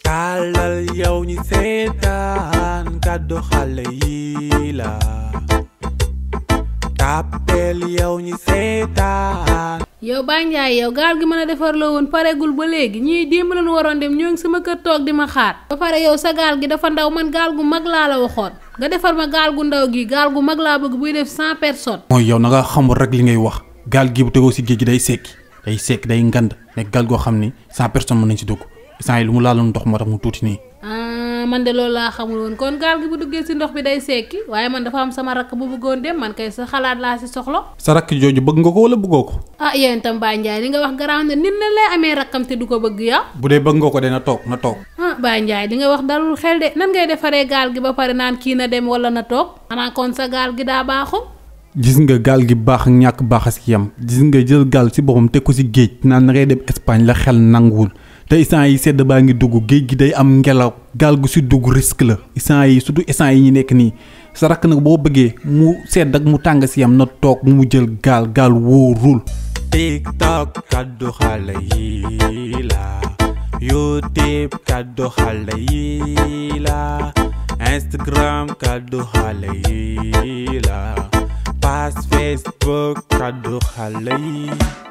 tàllal yow ñi seetaan kàddu xale yi la tàppeel yow ñi seetaan. yow Baye Ndiaye yow gaal gi mën a defar la woon paregul ba léegi ñii démb lañu waroon dem ñoo ngi sama kër toog di ma xaar. ba pare yow sa gaal gi dafa ndaw man gaal gu mag laa la waxoon nga defar ma gaal gu ndaw gi gaal gu mag laa bëgg buy def 100 personnes. mooy yow na nga xamul rek li ngay wax gaal gi bu tegoo si géej gi day sekki day ngand nekk gaal goo xam ni 100 personnes mën nañ si dugg instant yi lu mu laaloon ndox moo tax mu tuuti nii. man de loolu laa xamul woon kon gaal gi bu duggee si ndox bi day sekki waaye man dafa am sama rakk bu bëggoon dem man kay sa xalaat laa si soxla. sa rakk jooju bëgg nga ko wala bëggoo ko. yéen itam Baye Ndiaye li nga wax garaaw na nit na lay amee rakkam te du ko bëgg ya bu dee bëgg nga ko de na toog. Baye Ndiaye li nga wax dalul xel de nan ngay defaree gaal gi ba pare naan kii na dem wala na toog xanaa kon sa gaal gi daa baaxul. gis nga gaal gi baax ak ñàkk baax a si yem gis nga jël gaal si boppam teg ko si géej naan na ngay dem Espagne la xel nanguwul te instant yi sedd baa ngi dugg géej gi day am ngelaw gaal gu si dugg risque la instant yi surtout instant yi ñu nekk nii sa rakk nag boo bëggee mu sedd ak mu tàng si yam na toog mu jël gaal wóorul. TikTok kàddu xale yi la YouTube kàddu xale yi la Instagram kàddu xale yi la page Facebook kàddu xale yi.